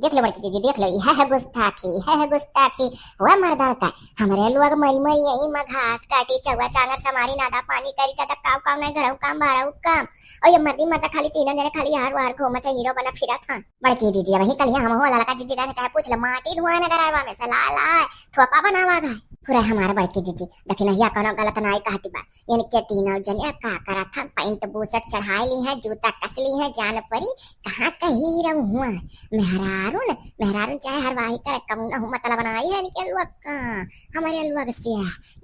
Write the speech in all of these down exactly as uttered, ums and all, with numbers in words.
देख लो बड़की जीजी, देख लो, यह है गुस्ताखी, यह है गुस्ताखी। हुआ मर्दर का, हमरे लोग मरी मरी यही में घास काटी, चौवा चांगर समारी, नादा पानी करी, तब काव काम नहीं, घरऊ काम, बाहरऊ काम। और ये मर्दी मर्दा खाली तीनों जने खाली हार वार घूमत है, हीरो बना फिरत हैं। बड़की जीजी, वही कल हम हो लड़का जीजी का चाहे पूछ ले, माटी ढुआए न कराए में से ला ला थोपा बनावा गए। पूरा हमारा बड़की जीजी, देखी नहीं, कोनो गलत नाई कहती बा। इनके तीनों जने का करत हैं, पैंट बुशर्ट चढ़ाए ली हैं, जूता कस ली हैं, जान परी कहाँ कही रहू हुआ। मेहरारून, मेहरारून चाहे हरवाही करे, कम न हो मतलब बनाई है इनके लोग का, हमारे लोग से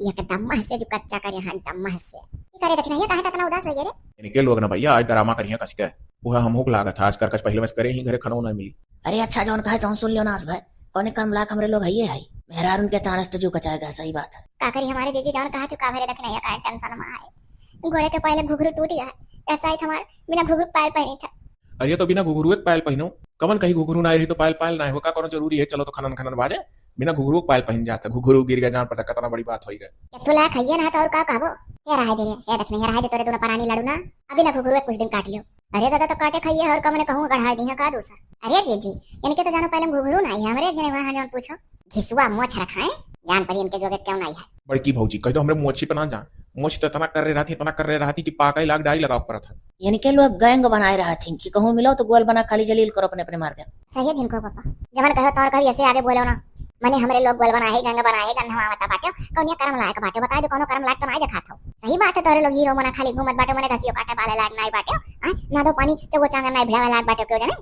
एकदम मह से जो कच्चा करे हैं, एकदम मह से। ये करे देखी नहीं, काहे इतना उदास हो गए रे? इनके लोग ना भैया, आज ड्रामा करिया कस के। वह हमहू के लागत है, आज करकच पहले बस करे ही घरे खाना ना मिली। अरे अच्छा, जौन कहे तौन सुन लियो नास भाई, कौने कर्म लायक हमरे लोग हइये है। मेहरारून के तानस तो जू कचाएगा, सही बात है। का करी हमारे जीजी, जौन कहा तू का भरे देखने या काहे टेंशन में है। गोड़े के पहले घुघरू टूट गया है, ऐसा ही हमार बिना घुघरू पायल पहनी था। अरे तो बिना घुघरू एक पायल पहनो, कवन कही घुघरू ना रही तो पायल पायल ना हो का, कोनो जरूरी है? चलो तो खनन खनन बाजे, बिना घुघरू के पायल पहन जाता, घुघरू गिर गया जान पड़ता, कितना बड़ी बात होई गए। ये तो लायक हइये ना तो और का कहबो? ये रहा दे रे, ये देखने, ये रहा दे तोरे दोनों परानी लड़ू ना। अभी ना घुघरू एक कुछ दिन काट लियो। अरे दादा, तो काटे खाइए और कमने कहूँ गढ़ाई दी है का दूसर? अरे जीजी, इनके तो जानो पहले घुघरू ना आई है, हमरे एक जने वहाँ जौन पूछो, घिसुआ मोछ रखाए, जान पड़ी इनके जोगे क्यों ना आई है। बड़की भौजी, कह दो हमरे मोछी पे ना जा, मोछ तो इतना कर रहे रहती, इतना कर रहे रहती कि पाका ही लाग डाई लगाव परत है। इनके लोग गैंग बनाए रहती कि कहूँ मिलो तो गोल बना खाली जलील करो अपने अपने मार दे। अच्छा ये झिनको पापा, जवन कहो तौर कभी ऐसे आगे बोलो ना, मने हमरे लोग गोल बनाए, गैंग बनाए, गंधवा मता बाट्यो, कौनिया कर्म लायक बाट्यो, बताए दो कौनो कर्म लायक तो ना देखात हो। सही बात है, तोरे लोग हीरो मना खाली घूमत बाटे, मने घसियो काटे वाले लायक नाई बाटे, आ, ना दो पानी चौगो चांगर नाई भिड़ावे लायक बाटे, क्यों जाने?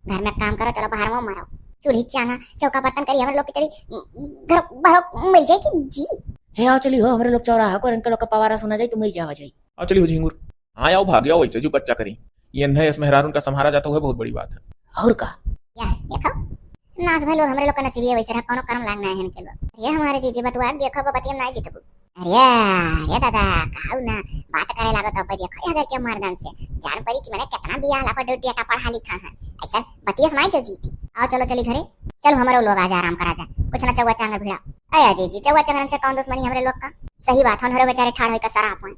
घर में काम करो, चलो बाहर में मरो, चूल्ही चांगा, चौका बर्तन करी, हमरे लोग के चली, घर भरो मर जाए कि जी। हे आओ चली हो, हमरे लोग चौराहा को इनके लोग का पवारा सुना जाए तो मर जावा जाए। आओ चली हो झिंगुर, हाँ आओ भाग आओ, वैसे जो कच्चा करी, ये अन्हे इस मेहरारून का संहारा जाता हुआ बहुत बड़ी बात है। और का? या, देखो, नास भाई लोग, हमरे लोग का नसीबिये वैसे रहा, कौनो कर्म लाग ना है इनके लोग। ये हमारे जीजी बतुआ, देखो, वो बतिया ना जीतबू। अरे, अरे दादा, कहू ना, बात करे लागो तो अब देखो, ये अगर के मर्दन से, जान पड़ी कि मैंने कितना बियाह लापा ड्यूटी अटा पढ़ा लिखा है, ऐसा बतिया समाई के जीती। आओ चलो चली घरे, चलो हमरो लोग आज आराम करा जा, कुछ ना चौवा चांगर भिड़ा। अया जीजी, चौवा चांगरन से कौन दुश्मनी हमरे लोग का? सही बात, हम हरे बेचारे ठाड़ होई का सराप होई।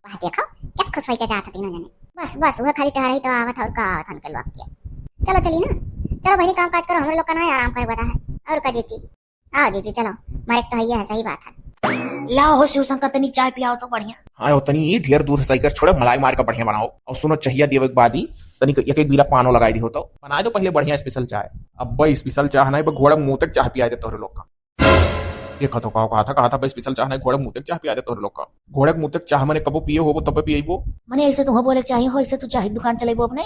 वाह देखो, कैसे खुश होई के जात तीनों जने। बस, बस, वह खाली टहरही तो आवत और का आवत उनके लोग के। चलो चली ना, चलो बहनी काम काज करो, हमरे लोग का ना आराम करे बता है। और का जीजी, आओ जीजी चलो, मारे तो है, ये है सही बात है। लाओ हो शिव शंकर, तनी चाय पियाओ तो बढ़िया। हाँ, हो तनी ई ढेर दूध सही कर छोड़े, मलाई मार के बढ़िया बनाओ। और सुनो, चाहिया देवे के बाद ही तनी एक एक बीरा पानो लगाई दी हो तो। बनाए दो पहले बढ़िया स्पेशल चाय। अब भाई स्पेशल चाय नहीं, बस घोड़ा मुंह तक चाय पिया दे तोहरे लोग का। देखा तो का कहा था, कहा था, भाई स्पेशल चाह नहीं, घोड़े मुंह तक चाह पिया दे तोहरे लोग का। घोड़े मुंह तक चाह मने कबो पिए होबो, तबे पिएबो। मने ऐसे तू हो बोले के चाहिए हो, ऐसे तू चाहे दुकान चलेबो अपने।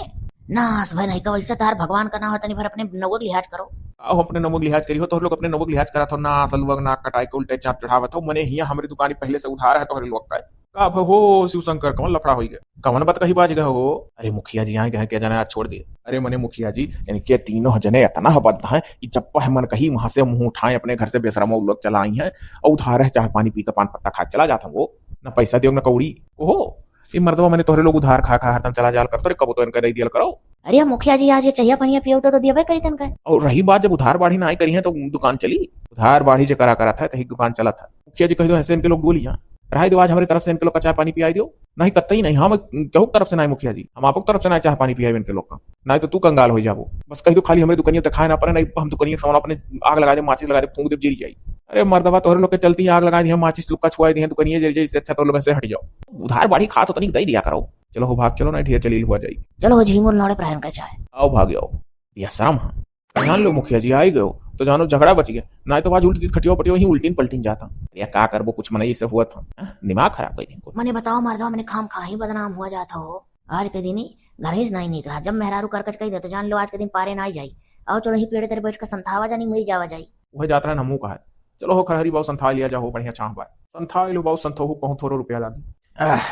नास भाई नहीं का, वैसे तार भगवान का ना हो, तनी भर अपने नवग लिहाज करो। आओ अपने नवग लिहाज करी हो, तोहरे लोग अपने नवग लिहाज करा थो, ना असल वग ना कटाई के उल्टे चाप चढ़ावत हो। मने हिया हमरी दुकानी पहले से उधार है तोहरे लोग का। का भ-, हो शिव शंकर, कौन लफड़ा होई गए? कवन बात कही बाज गए हो? अरे मुखिया जी आए गए, क्या जाना आज छोड़ दे। अरे मने मुखिया जी, इनके तीनों जने इतना हबद है कि जब पह मन कही वहां से मुंह उठाए, अपने घर से बेशरम लोग चला आई हैं और उधार है, चाह पानी पी के पान पत्ता खा के चला जाता वो, ना पैसा दियो ना कौड़ी। ओहो, ये मर्दवा मने तोहरे लोग उधार खा खा हरदम चला जाल करतो रे, कबो तो इनका दे दियल करो। अरे मुखिया जी, आज ये चाहिया पनिया पियो तो, तो दियबे करी तनका। और रही बात जब उधार बाढ़ी ना आई करी है तो दुकान चली? उधार बाढ़ी जे करा करा था तही दुकान चला था। मुखिया जी कह दो ऐसे इनके लोग बोली हैं, रहाई दो, आज हमारी तरफ से इनके लोग का चाय पानी पियाई दो। नहीं, कतई नहीं, हम केहू तरफ से नहीं मुखिया जी, हम आपक तरफ से नहीं चाय पानी पियाई इनके लोग का। नहीं तो तू कंगाल हो जाबो। बस कह दो खाली हमारी दुकानिया दिखाए ना पड़े, नहीं हम दुकानिया के सामने अपने आग लगा दे, माचिस लगा दे, फूंक दे, जरी जाई। अरे मर्दवा, तोहरे लोग के चलती आग लगा दी है, माचिस लुक्का छुआ दी है, दुकानिया जरी जाई, इससे अच्छा तो लोग से हट जाओ। उधार बाढ़ी खा तो तनिक दे दिया करो। चलो हो भाग, चलो नहीं ढेर जलील हुआ जाई। चलो हो झींगुर लौड़े प्रायन का चाय। आओ भाग जाओ, ये शर्म है। जान लो मुखिया जी आई गयो तो जानो झगड़ा बच गया, ना तो आज उल्टी खटियो पटियो ही उल्टीन पलटीन जाता। या का करबो, कुछ मनई से हुआ था, हाँ? दिमाग खराब कर दिन को। मने बताओ मर्दवा, मने खाम खा ही बदनाम हुआ जाता हो। आज के दिन ही घर ही से नहीं निकला, जब मेहरारू करकच कही दे तो जान लो आज के दिन पारे ना ही जाई। आओ चलो ही पेड़े तेरे बैठ कर संथावा जानी, मरी जावा जाई। वह जात रहन हमू कहा, चलो हो खरहरी बाबू संथा लिया जाओ, बढ़िया छांह बा। संथा लो बाबू, संथोहू कहूँ थोड़ो रुपया लागी। आह,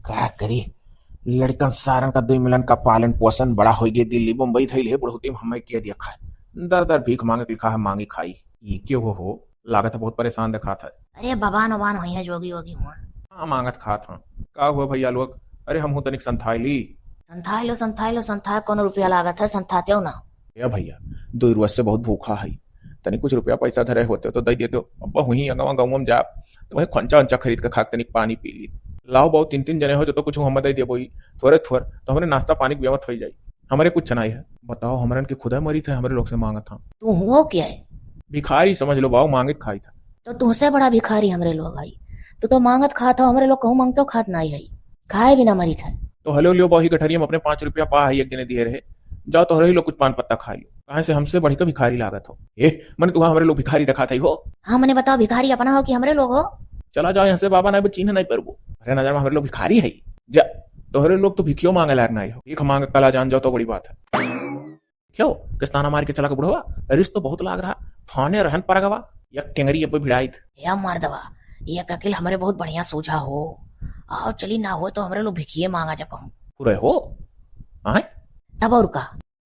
का करी, लड़कन सारन का दुई मिलन का पालन पोषण बड़ा होई गए, दिल्ली बम्बई धइल है बुढ़ौती में हमें किया देखा, दर दर भीख मांगे के लिखा है मांगी खाई। ई के हो हो, लागत है बहुत परेशान दिखात है। अरे बबान उबान होई है, जोगी वोगी हुआ। हाँ मांगत खात हाँ। का हुआ भैया लोग, अरे हम हो तनिक संथाई ली। संथाई लो संथाई लो संथाई, कोनो रुपया लागत है संथाते हो ना। ए भैया, दो रोज से बहुत भूखा है, तनी कुछ रुपया पैसा धरे होते तो दे देते। अब वहीं अगवा गाँव में जा तो वहीं खोंचा उंचा खरीद के खा के तनिक पानी पी ली। लाओ बहुत तीन तीन जने हो जो तो कुछ हम दे देबो ही, थोड़े थोड़ तो हमरे नाश्ता पानी के बेमत हो जाई। हमरे कुछ नाई है। बताओ, हमरन के खुदे मरी थे, हमरे लोग से मांगत हा। तू हुओ क्या है? भिखारी समझ लो बाऊ, मांगित खाई था। तो तुहसे बड़ा भिखारी हमरे लोग हई। तू तो मांगत खात हो, हमरे लोग कहूँ मांगतो खात नाई हई। खाए बिना मरी थे। तो हलो लियो बाऊ, ही गठरिया में अपने पाँच रुपया पा है, एक जने दिए रहे। जाओ तोहरे ही लोग कुछ पान पत्ता खा लियो। काहे से हमसे बढ़ के भिखारी लागत हो? ए, मने तुहा हमरे लोग भिखारी दिखात हई हो? हाँ, मने बताओ, भिखारी अपना हो कि हमरे लोग हो? चला जाओ यहाँ से बाबा, नाई बे चीन्ह नाई परबो। अरे नजर में हमरे लोग भिखारी हई। जा, तोहरे लोग तो भिखियो मांगे लायक नाई हो। भीख मांगे कला जान जाओ तो बड़ी बात है। क्यों? किस्ताना मार के चला के बुढ़वा, रिस तो बहुत लाग रहा। फाने रहन परगवा, या टेंगरी अब भिड़ाइत। या मर्दवा, ये ककिल हमरे बहुत बढ़िया सूझा हो। आओ चली, ना हो तो हमरे लोग भिखिए मांगा जा कहूँ। पूरे हो? आए? तब और का?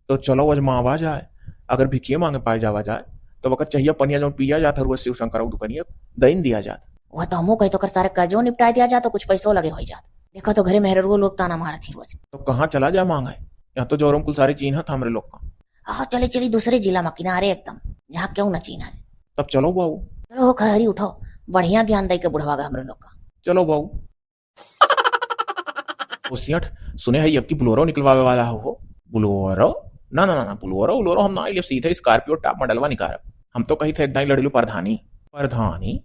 तो चलो अजमावा जाए, अगर भिखिए मांगे पाए जावा जाए, तो वकर चहिया पनिया जौन पिया जात हरुआ शिव शंकर और दुकनिया, दइन दिया जात। वह तो हमहू कही तो कर सारे कर्जो निपटाए दिया जात, तो कुछ पैसो लगे हो जात। देखो तो घरे मेहररुओ लोग ताना मारत ही रोज। तो कहाँ चला जाए मांगे? यहाँ तो जोरम कुल सारे चीन्हत हमरे लोग का। आहो चली चली दूसरे जिला में किनारे एकदम, जहाँ क्यों न चीन्ह है। तब चलो बाऊ। चलो हो खरहरी उठो, बढ़िया ज्ञान दे के बुढ़वा गए हमरे लोग का। चलो बाऊ। ओ सेठ, सुने है अब की बुलोरो निकलवावे वाला हो, हो? बुलोरो? ना, ना, ना, ना, बुलोरो, बुलोरो हम ना आइले, सीधे Scorpio top modelवा निकारब। हम तो कही थे एक दाई लड़िलू परधानी। परधानी?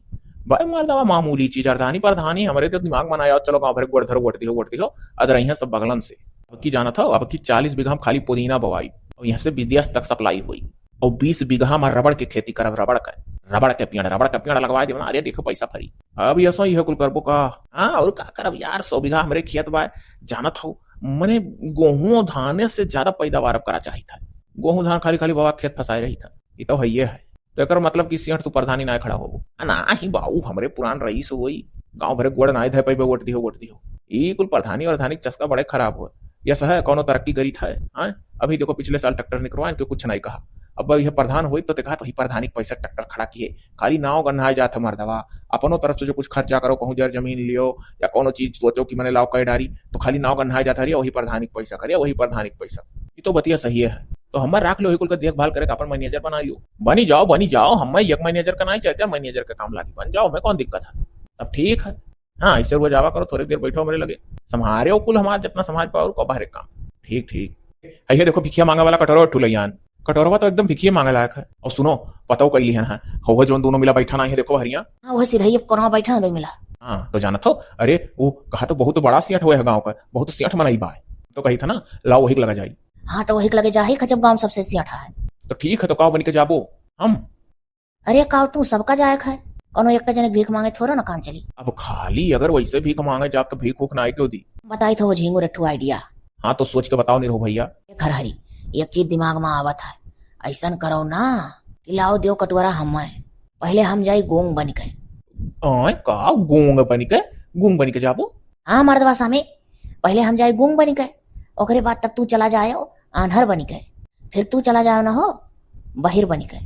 भाई मर्दवा मामूली चीज, अरधानी परधानी, हमरे तो दिमाग में ना आया, चलो गाँव भरे गोड़ धरो, वोट दिहो, वोट दिहो, अदरइहाँ सब बगलन से। अब की जानत हो, अब की चालीस बीघा में खाली पुदीना बोआई, और यहाँ से विदेश तक supply हुई। और बीस बीघा में रबड़ के खेती करब, रबड़ के, रबड़ के पेड़, रबड़ के पेड़ लगवाए देब ना, अरे देखो पैसा फरी। अब ये सही है कुल करबो का? हाँ, और का करब यार, सौ बीघा हमरे खेत बा, जानत हो, मने गोहूँ धाने से ज्यादा पैदावार अब करा चाहित है। गोहूँ धान खाली खाली बाबा खेत फंसाए रहित है, ये तो है, ये है। तो एकर मतलब कि सेठ तू प्रधानी ना खड़ा होबो। आ ना ही बाऊ, हमरे पुरान रईस होई, गाँव भरे गोड़ ना धे पैबे, वोट दिहो, वोट दिहो। ई कुल प्रधानी वरधानी के चस्का बड़े खराब होए। यस है, कौनो तरक्की करीत है, हाँ? अभी देखो, पिछले साल ट्रैक्टर निकरवाइन, क्यों कुछ नहीं कहा। अब यह प्रधान होई तो देखा तो ही प्रधानी के पैसा ट्रैक्टर खड़ा किए, खाली नाव गन्हाए जात है मर्दवा। अपनो तरफ से जो कुछ खर्चा करो, कहूँ जर जमीन लियो या कौनो चीज सोचो कि मने लाव कह डारी, तो खाली नाव गन्हाए जात है, वही प्रधानी के पैसा करे, वही प्रधानी के पैसा। ई तो बतिया सही है। तो हम्मे राख लो, ही कुल का देखभाल करे का अपन मैनेजर बना लियो। बनी जाओ, बनी जाओ, हम्मे एक मैनेजर का नाई, चार चार मैनेजर का काम लागी, बन जाओ, हमें कौन दिक्कत है? तब ठीक है। हाँ, ऐसे रोज आवा करो, थोड़ी देर बैठो हमरे लगे, संभारे हो कुल हमार, जितना संभाल पाओ, और को बाहर काम। ठीक, ठीक। है ये देखो, भिखिया मांगे वाला कटोरा उठू लैयान। कटोरवा तो एकदम भिखिए मांगे लायक है। और सुनो, पतो कई लिहन है, हो जौन दोनों मिला बैठा ना है, देखो हरिया। हाँ, वह सीधा ही अब कोनवा बैठा है, दो मिला। हाँ, तो जानत हो, अरे, वो कहा तो बहुत बड़ा सेठ हुए है गाँव का, बहुत सेठ मनई बा। तो कही था ना, लाओ वही के लगा जाई। हाँ, तो वही के लगे जाही, खजब गाँव सबसे सियाठा है। तो ठीक है, तो का बन के जाबो हम? अरे, का तू सबका जायक है, कोनो एक जने भीख मांगे थोड़ा ना काम चली। अब खाली अगर वैसे भीख मांगे जाब तो भीख उख ना आए क्यों दी? बताई तो वो झींगुर एक ठो idea। हाँ, तो सोच के बताओ निरहू भैया। ए खरहरी, एक चीज दिमाग में आवत है, ऐसन करो ना कि लाओ देव कटोरा हमें, पहले हम जाई गूंग बन के। आय, का गूंग बन के? गूंग बन के जाबो? हाँ मर्दवा सामे, पहले हम जाए गूंग बनी के, ओकरे बाद तब तू चला जाए आन्हर बनी के, फिर तू चला जाए ना हो बहिर बनी के।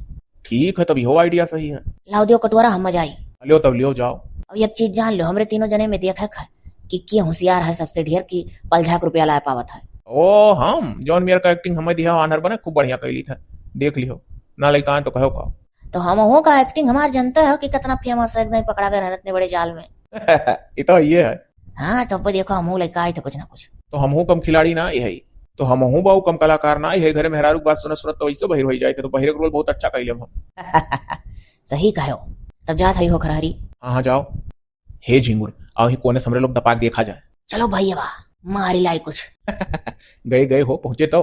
ठीक है, तब इहो idea सही है। लाओ दियो कटोरा, हम जाई। लियो तब लियो जाओ। और एक चीज जान लो, हमरे तीनों जने में देखा है कि के होशियार है सबसे ढेर की पलझाक रुपया लाए पावत है। ओ हम, जौन मेयर का acting हमें दिया आन्हर बने, खूब बढ़िया कैली था, देख लियो ना लइका तो कहो का। तो हम हो का acting हमार जनता है कि कितना famous है, एकदम पकड़ा गए रहन इतने बड़े जाल में। ये तो ये है। हाँ, तो अब देखो, हमहू लइका आई थे कुछ ना कुछ। तो हमहू कम खिलाड़ी ना आई है, तो हमहू बाऊ कम कलाकार ना आई है। घरे मेहरारू के बात सुनत सुनत तो ऐसे बहिर हो जाए थे, तो बहिर के role बहुत अच्छा कैले हम। सही कहो, तब जात है हो खरहरी। हाँ, हाँ, जाओ। हे झिंगुर, आओ ही कोने से हमरे लोग दपाक देखा जाए। चलो भैया बा, मारी लाई कुछ। गए, गए हो, पहुँचे तो।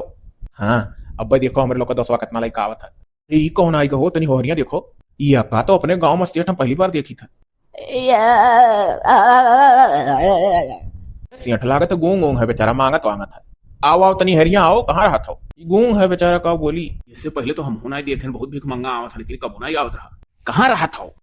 हाँ, अब भाई देखो हमरे लोग का दसवा कितना लइका आवत है। अरे, ई कौन आई गो? तनी होहरिया देखो। ई अक्का तो अपने गांव में सेठ हम पहली बार देखी था। सेठ लागत है गूंग गूंग है बेचारा, मांगत वांगत है। आओ, आओ, तनी हरिया आओ, कहाँ रहत हो? ई गूंग है बेचारा, का बोली? इससे पहले तो हम हुना ही देखे, बहुत भीख मंगा आवत है, लेकिन कबो नहीं आवत रहा। कहाँ रहत हो?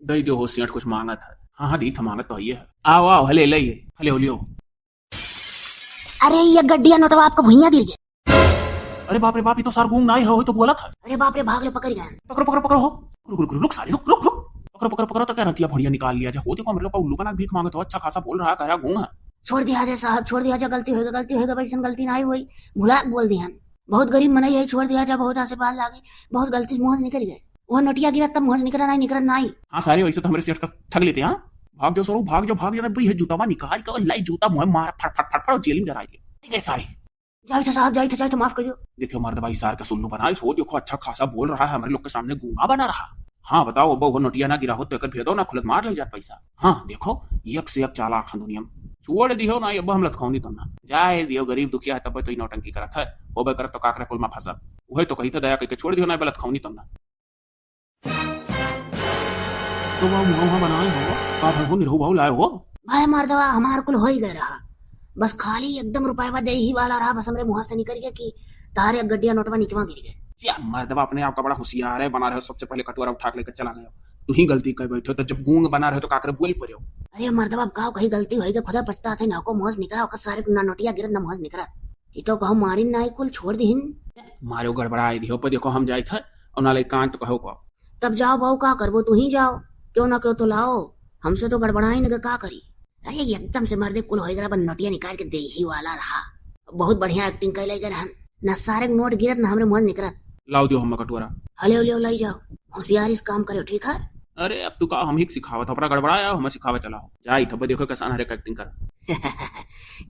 दे दो हो सेठ, कुछ मांगत है। हाँ, हाँ, दी था, मांगत तो है। आओ, आओ, हले, ले, हले, हो लियो। अरे, ये गड्डिया नोटवा आपका भुइयां गिर गया। अरे बाप रे बाप, ये तो सार गूंग ना ही हो, तो बोला था। अरे बाप रे, भाग ले, पकड़ गया। पकड़ो, पकड़ो, पकड़ो हो। रुक, रुक, रुक, रुक, साली, रुक, रुक, रुक। पकड़ो, पकड़ो, पकड़ो, तो क्या रतिया भड़िया निकाल लिया जा। हो देखो, हमरे लोग का उल्लू बना के भीख मांगत हो, अच्छा खासा बोल रहा, कह रहा गूंग है। छोड़ दिया जा साहब, छोड़ दिया जा, गलती होगा, गलती होगा, वैसन गलती ना हुई, भुला के बोल दिया। बहुत गरीब मनई है, छोड़ दिया जा, बहुत आशीर्वाद लागे, बहुत गलती से मुंह से निकल गए। वो नोटिया गिरत तब मुँह से निकरा नाई, निकरा नाई। हाँ सारे, वैसे तो हमरे सेठ का ठग लेते, हाँ। भाग जाओ सरू, भाग जाओ, भाग जाओ, ना भाई, ये जूता बा निकाल के लाई, जूता मुँह मार, फट, फट, फट, फट, और जेल में डराई दे। ठीक है सारे। जाइत है साहब, जाइत है, जाइत है, माफ कर दो। देखो मर्द भाई, सार का सुल्लू बनाए सो, देखो अच्छा खासा बोल रहा है, हमरे लोग के सामने गूंगा बना रहा। हाँ बताओ, अब वो नोटिया ना गिरा होत तो एकर भेदो ना खुलत, मार ले जात पैसा। हाँ देखो, एक से एक चालाक है दुनिया में। छोड़ दियो ना, अब हम लतखौनी तो ना। जाए दियो, गरीब दुखिया है, तब तो ई नौटंकी करत है। होबे करत तो काकरे कुल में फंसत। उहे तो कही था दया करके छोड़ दियो ना, अब लतखौनी तो ना। तो वह मुँह वहाँ बनाए हो, का भाई हो निरहू भाऊ लाए हो? भाई मर्दवा, हमार कुल हो ही गए रहा, बस खाली एकदम रुपयवा दे ही वाला रहा, बस हमरे मुँह से निकल गया कि तारे गड्डिया नोटवा नीचवा गिर गए। क्या मर्दवा, अपने आप का बड़ा होशियार है, बना रहे हो, सबसे पहले कटोरा उठा के लेकर चला गया। तू ही गलती कर बैठो, तो जब गूंग बना रहे हो तो काकरे बोल पड़े हो। अरे मर्दवा, अब का कही गलती होई के खुदा पछता थे, ना को मुँह से निकला, ओकर सारे ना नोटिया गिरत ना मुँह से निकला। ई तो कहूँ मारिन ना, कुल छोड़ दिहिन। मारो गड़बड़ा आई दियो, पर देखो हम जाइत है, और ना ले कान तो कहो को। तब जाओ बाऊ, का करबो, तू ही जाओ, क्यों ना क्यों तो लाओ, हमसे तो गड़बड़ाई न का करी। अरे एकदम से मर्दे कुल होई गरा, बन नोटिया निकाल के दे ही वाला रहा। बहुत बढ़िया एक्टिंग कैले गए रहन, ना सारे नोट गिरत ना हमरे मुँह निकरत। लाओ दियो हम कटोरा। हले हले लाई जाओ, होशियारी से काम करो, ठीक है? अरे अब तू का हम ही सिखावत, अपना गड़बड़ाया हम सिखावे चला हो। जाई तब देखो कैसा अनहरे का एक्टिंग कर।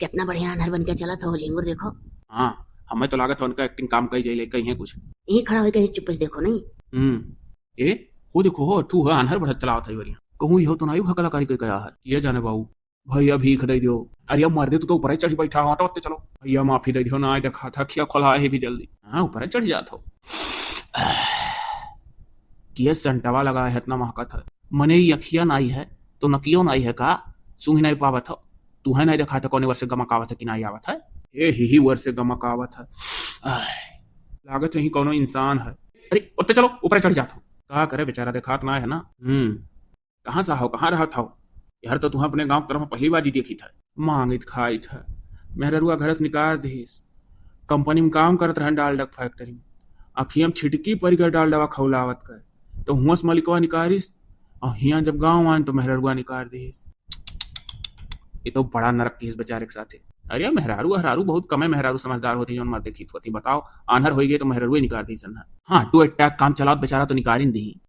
कितना बढ़िया अनहर बन के चलत हो झिंगुर, देखो। हाँ, हमें तो लागत है उनका एक्टिंग काम कही जाई, कहीं है कुछ। यही खड़ा होई कहीं चुप्पे से देखो नहीं। हम्म। ए, हो देखो हो, तू है अनहर बढ़त चलावत है वरिया। कहूँ यो तो नहीं हुआ कलाकारी के कया है। ये जाने बाऊ। भैया भीख दे दियो। अरे अब मर्दे तू तो ऊपर ही चढ़ी बैठा हो, हटो चलो। भैया माफी दे दियो ना, देखा था खिया खोला है भी जल्दी। हाँ, ऊपर ही चढ़ जात हो। किया संटवा लगा है, इतना महकत है। मने ये अखिया नाई है, तो नकियो नाई है का? सूंघी नाई पावत हो। तू है नाई देखा था कौने वर्ष गमक आवत है कि नाई आवत है? ए ही ही वर्ष गमक आवत है। आह, लागत है ही कौनो इंसान है। अरे, उठते चलो, ऊपर चढ़ जात हो। का करे बेचारा, देखात ना है ना। हम्म, कहाँ सा हो, कहाँ रहत हो? यार तो तुहा अपने गाँव तरफ पहली बार जी देखी था। मांगित खाई था। मेहररुआ घर से निकाल दिहिस। कंपनी में काम करत रहन डालडा फैक्ट्री में। अखियम छिटकी पड़ गए डालडवा खौलावत के। तो हुआं से मलिकवा निकारिस, और हियां जब गाँव आन तो मेहररुआ निकाल दिहिस। ये तो बड़ा नरक किहिस बेचारे के साथे। अरे मेहरारू, अहरारू बहुत कमे मेहरारू समझदार होती, जौन मर्दे खीत होती। बताओ, आन्हर होई गए तो मेहरारू ही निकाल दी सन्ना। हाँ, टू अटैक काम चलाओ, बेचारा तो निकालिन दी।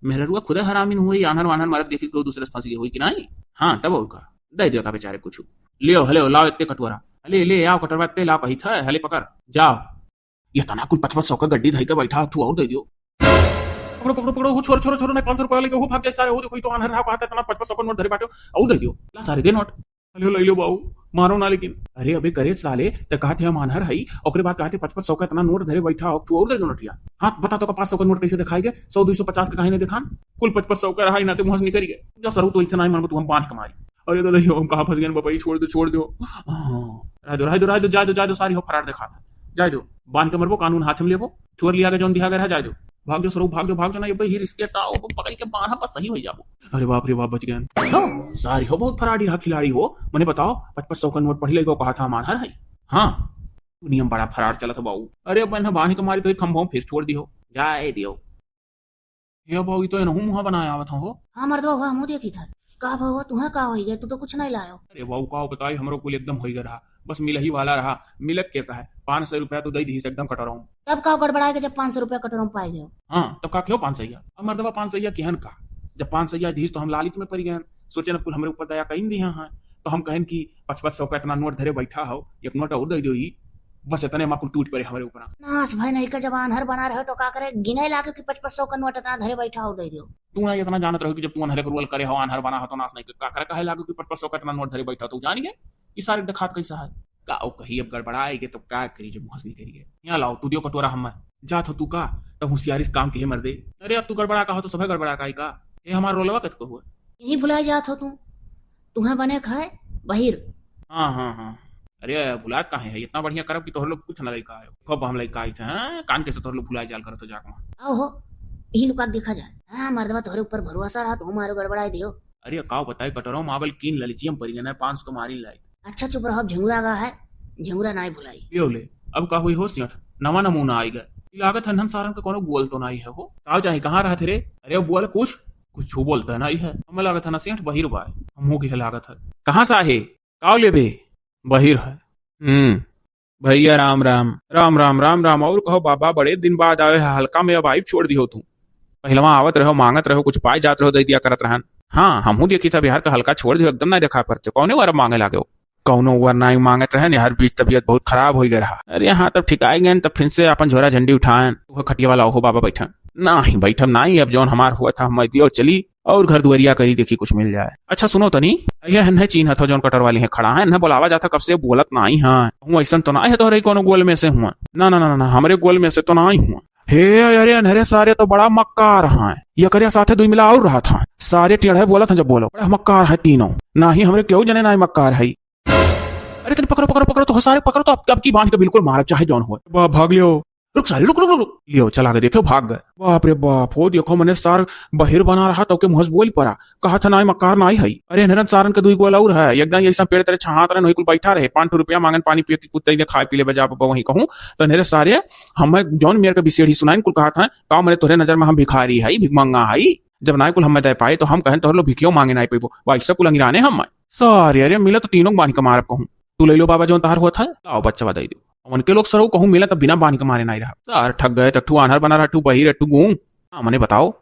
मेहररुआ खुदे हरामिन हुई, आन्हर वान्हर मरद देखी तो दूसरे से फंस गई हुई कि नहीं? हाँ, तब और का? दे दियो का बेचारे कुछ। लियो, हले, लाओ इतने कटोरा। हले, ले, आओ कटोरा, इतने लाओ, कही था, हले पकड़, जाओ। ये तना कुल पचपन सौ का गड्डी धई के बैठा, तू और दे दियो। पकड़ो, पकड़ो, पकड़ो, वो छोरो, छोरो, छोरो, नहीं, पाँच सौ रुपया लेके वो भाग जाए सारे, वो देखो, ये तो आन्हर रहा, कहा था इतना पचपन सौ का नोट धरे बाटे, और दे दियो। ला सारे, दे नोट। अरे, ले लो बाबू, मारो ना लेकिन। अरे, अबे करे साले, ते कहा थे हम आन्हर हई, ओकरे बाद कहा थे पचपन सौ का इतना नोट धरे बैठा हो, तू और दे दो नोटिया। हाँ, बता तो का पाँच सौ का नोट कैसे दिखाई गए, सौ, दो सौ पचास का काहे नहीं दिखान? कुल पचपन सौ का रहा, इना ते मुँह से निकल गए। जा सरू, तो ऐसे नहीं मानबो, तू हम बांध के मारी। अरे दादा, यो हम कहाँ फंस गए बाबा, ये छोड़ दो, छोड़ दो। हाँ। रह दो, रह दो, रह दो, जाए दो, जाए दो, सारी हो फरार देखा था। जाए दो, बांध के मरबो, कानून हाथ में लेबो, चोर लिया के जौन दिहा गया रहा, जाए दो। भाग जो सरो, भाग जो, भाग जो, ना ये भाई रिस्क के ताओ, वो पकड़ के बांधा पर सही हो जाबो। अरे बाप रे बाप, बच गए। हाँ, सारी हो बहुत फराडी रहा खिलाड़ी हो। मने बताओ, पचपन सौ का नोट पढ़ी लेगो, कहा था हम आन्हर है। हाँ, दुनिया में बड़ा फराड चलत बाऊ। अरे अब इन्हें बांध के मारी तो एक खंभों फिर छोड़ दियो, जाए दियो। हे बाऊ, ई तो एनहू मुँह बनाए आवत हो। हाँ मर्दवा, हुआ हमहू देखी था। का भवा, तुहे का होई गए, तू तो कुछ नहीं लायो। अरे बाऊ, का बताई, हमरो कुल एकदम होई गए रहा, बस मिलही वाला रहा, मिलक के कहे, पाँच सौ रुपया तो दे दीस एकदम कटोरम। तब का गड़बड़ाए के जब पाँच सौ रुपया कटोरम पाए गयो? हाँ, तब का क्यों पाँच सौ? अब मर्दवा पाँच सौ किहन का, जब पाँच सौ दीस तो हम लालिच में पड़ गए, सोचे न कुल हमरे ऊपर दया कइन दिया हैं, तो हम कहन कि पचपन सौ का इतना नोट धरे बैठा हो, एक नोट और दे दो ही, बस इतने मा कुल टूट पड़े हमरे ऊपर। नास भाई नहीं का, जब आन्हर बना रहे हो तो का करे, गिने लागे कि पचपन सौ का नोट इतना धरे बैठा हो दे दो। तू ना इतना जानत रहो कि जब तू आन्हरे के रोल करे हो, आन्हर बना हो तो नास नहीं के, का करे, कहे लागो कि पचपन सौ का इतना नोट धरे बैठा हो, तो जान गए कि सारे देखात कैसा है। का ओ कही अब गड़बड़ाए के तो का करी जब मुँह से निकल गए। यहाँ लाओ तू दियो कटोरा हम जात हो तू का, तब होशियारी से काम के मर दे। अरे अब तू गड़बड़ा का हो तो सभे गड़बड़ा का ही का। ये हमार रोलवा कत को हुआ? यही भुला जात हो तू, तुम्हें बने खाए बहिर। हाँ, हाँ, हाँ। अरे भुलात काहे है, इतना बढ़िया करब कि तोहर लोग कुछ ना लइका आयो। खूब हम लइका आई थे, हाँ? कान के से तोहर लोग भुलाए जाल करत हो जाके वहाँ। आओ हो, यही लुका के देखा जाए। हाँ, मर्दवा तोहरे ऊपर भरोसा रहा, तू मारो गड़बड़ाए दियो। अरे काव बताई, कटोरवा मावल कीन ललिचियम परी गए, पाँच सौ तो मारी लाई। अच्छा चुप रहो, अब झिंगुरा गा है, झिंगुरा नाई भुलाई। यो ले, अब का हुई हो सियठ, नवा नमूना आई गए। ई लागत है नन सारन का कोनो बोल तो नाई है हो। काव चाही, कहाँ रहा थे रे? अरे बोल कुछ, कुछ छू बोलता नाई है। हमें लागत है ना सियठ बहिर बाय, हम हो के लागत है। कहाँ सा है? काव लेबे? बहिर है। हम्म। भैया राम राम। राम राम, राम राम। और कहो बाबा, बड़े दिन बाद आवे है हल्का में, अब आइब छोड़ दियो तू। पहिलवा आवत रहो, मांगत रहो, कुछ पाए जात रहो, दे दिया करत रहन। हाँ, हमहू देखी था बिहार का हल्का छोड़ दियो, एकदम ना देखा पड़ते। कौने वर मांगे लागे हो? कौनो वर नाई मांगत रहन, यार बीच तबीयत बहुत खराब हो गया रहा। अरे हाँ, तब ठिकाई गए, तब फिर से अपन झोरा झंडी उठाएन। वह खटिया वाला, ओहो बाबा बैठन। नाही बैठम नाही, अब जौन हमार हुआ था हम दियो चली। और घर दुआरिया करी, देखी कुछ मिल जाए। अच्छा सुनो तनी, यह है चीन हथो जौन कटर वाली है खड़ा है, इन्हें बुलावा जाता कब से, बोलत नाही है। हूँ ऐसन तो नाही है तोहरे कोनो गोल में से हुआ। ना, ना, ना, ना, ना, हमरे गोल में से तो नाही हुआ। हे, अरे, अनहरे सारे तो बड़ा मक्कार हैं। ये करिया साथे दुई मिला और रहा था। सारे टेढ़े बोलत हैं जब बोलो, बड़ा मक्कार है तीनों। नाही हमरे केहू जने नाही मक्कार है। अरे तनी पकड़ो, पकड़ो, पकड़ो तो हो सारे, पकड़ो तो अब, अब की बांध के बिल्कुल मारब चाहे जौन हो। बा, भाग लियो। रुक सारे, रुक, रुक, रुक, रुक। लियो, चला के देखो, भाग गए। बाप रे बाप, हो देखो, मने सार बहिर बना रहा, तो के मुँह से बोल पड़ा। कहा था, "नाई मक्कार नाई है।" अरे, नरन सारन के दुई गोल और है, एकदम ऐसा पेड़ तरे छहात रहे, वही कुल बैठा रहे, पाँच ठो रुपया मांगन, पानी पिए के, कुत्ते दे खाए पी ले, बजा बा, वही कहूँ। तो नरे सारे, हम जौन मेरे के बिसेड़ी सुनाइन, कुल कहा था, "का मने तोरे नजर में हम भिखारी है, भिखमंगा है?" जब नाई कुल हमें दे पाए, तो हम कहें, "तोहर लो भिखियो मांगे नाई पैबो।" वैसे कुल अंगिराने हम। सारे, अरे, मिला तो तीनों बांध के मारब कहूँ। तू ले लो बाबा, जौन तहार हुआ था, लाओ बच्चा दे दो। उनके लोग सरऊ कहूँ मिला तब बिना बांध के मारे नाई रहा। सार ठग गए, तट्ठू आन्हर बना रहा, ठू बहिर, ठू गूंग। हाँ, मने बताओ।